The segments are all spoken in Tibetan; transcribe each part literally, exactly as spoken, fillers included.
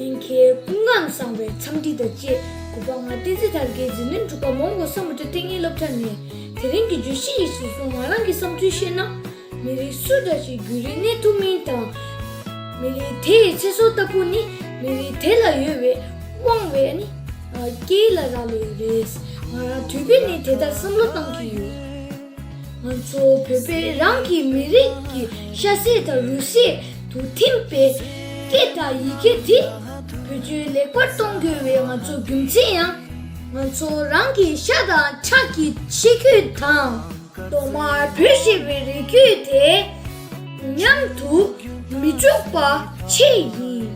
ལྷན་རྒྱས་སྐུ་ཁམས་བཟང་བའི་འཚམས་འདྲི་དང་བཅས། གུས་པ་ང་བསྟན་འཛིན་དར་རྒྱས། འཛིན་རིམ་དྲུག་པ་མོན་གྷོ་ས་མུ་ཏྲ་ལྟེ་གནས་སློབ་གྲྭ་ནས། དེ་རིང་གི་བརྗོད་གཞི་ཡི་གཞི་བཟུང་ང་རང་གི་བསམ་ཚུལ་བཤད་ན། མི་རིགས་སུ་འདྲ་ཞིག་བརྒྱུད་རིམ་གནས་ཐུབ་མིན་དང་། མི་རིགས་དེ་ཡི་ཚེ་སྲོག་ལྟ་བུ་ནི་མི་རིགས་དེ་ལ་ཡོད་པའི་དབང་བའི་ནི་སྐད་ཡིག་ལ་རག་ལས་རེད། ང་རང་དུས་རྒྱུན་ནས་དེ་ལྟར་བསམ་བློ་བཏང་གི་ཡོད། ང་ཚོ་བོད་པས་རང་གི་མི་རིགས་ཀྱི་ཤ་གསེབ་དང་རུས་གསེབ་ཏུ་ཐིམ་པའི་སྐད་དང་ཡི་གེ་དེ་བེད་སྤྱོད་ལེགས་པར་གཏོང་དགོས་པའི་ང་ཚོ་རྒྱུ་མཚན་ཡང་། ང་ཚོ་རང་གི་ཤ་དང་ཁྲག་གི་ཆས་གོས་དང་། གདོང་དམར་བོད་ཞེས་པའི་རིགས་རྒྱུད་དེ་ཉམས་དུ་མི་འཇུག་པ་ཆེད་ཡིན།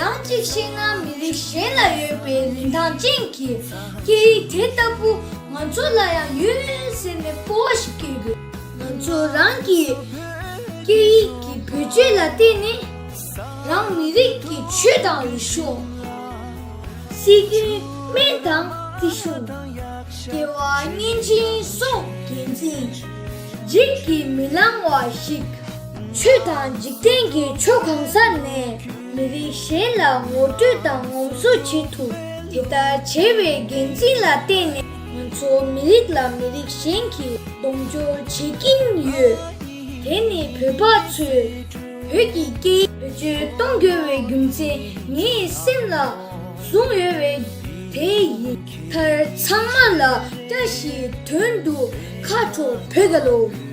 ཡང་གཅིག་བཤད་ན། མི་རིགས་གཞན་ལ་ཡོད་པའི་རིན་ཐང་ཅན་གྱི་སྐད་ཡིག་དེ་ལྟ་བུ་ང་ཚོ་ལ་ཡང་ཡོད་ཟེར་ནས་སྤོབས་པ་ཞིག་སྐྱེ་དགོས། ང་ཚོ་རང་གི་སྐད་ཡིག་གི་བེད་སྤྱོད་ལ་བརྟེན་ནས་རང་མི་རིགས་ཀྱི་ཆོས་དང་རིག་གཞུང་། སྲོལ་རྒྱུན་སྨན་དང་རྩིས་གཞུང་། དགེ་བ་བསྙེན་ཆེན་སོགས་འགན་འཛིན། འཇིགས་ཀྱིས་མི་ལང་བ་ཞིག་ཆོས་དང་འཇིག་རྟེན་གྱི་ཕྱོགས་གང་ས་ནས་མི་རིགས་གཞན་ལ་ངོ་སྤྲོད་དང་ངོམ་སོ་བྱེད་ཐུབ། དེ་ལྟར་བྱེད་པའི་འགན་འཛིན་ལ་བརྟེན་ནས་ང་ཚོ་མི་རིགས་ལ་མི་རིགས་གཞན་གྱིས་གདོང་སྐྱོར་བྱེད་ཀྱིན་ཡོད། དེ་ནི་བོད་པ་ཚོས་བོད་ཀྱི་སྐད་ཡིག་བེད་སྤྱོད་གཏོང་དགོས་པའི་རྒྱུ་མཚན་ངའི་སེམས་ལ་བཟུང་ཡོད་པས་དེ་ཡིན། མཐར་ཚང་མ་ལ་བཀྲ་ཤིས་དོན་གྲུབ། ཁ་དྲོ་བོད་རྒྱལ་ལོ།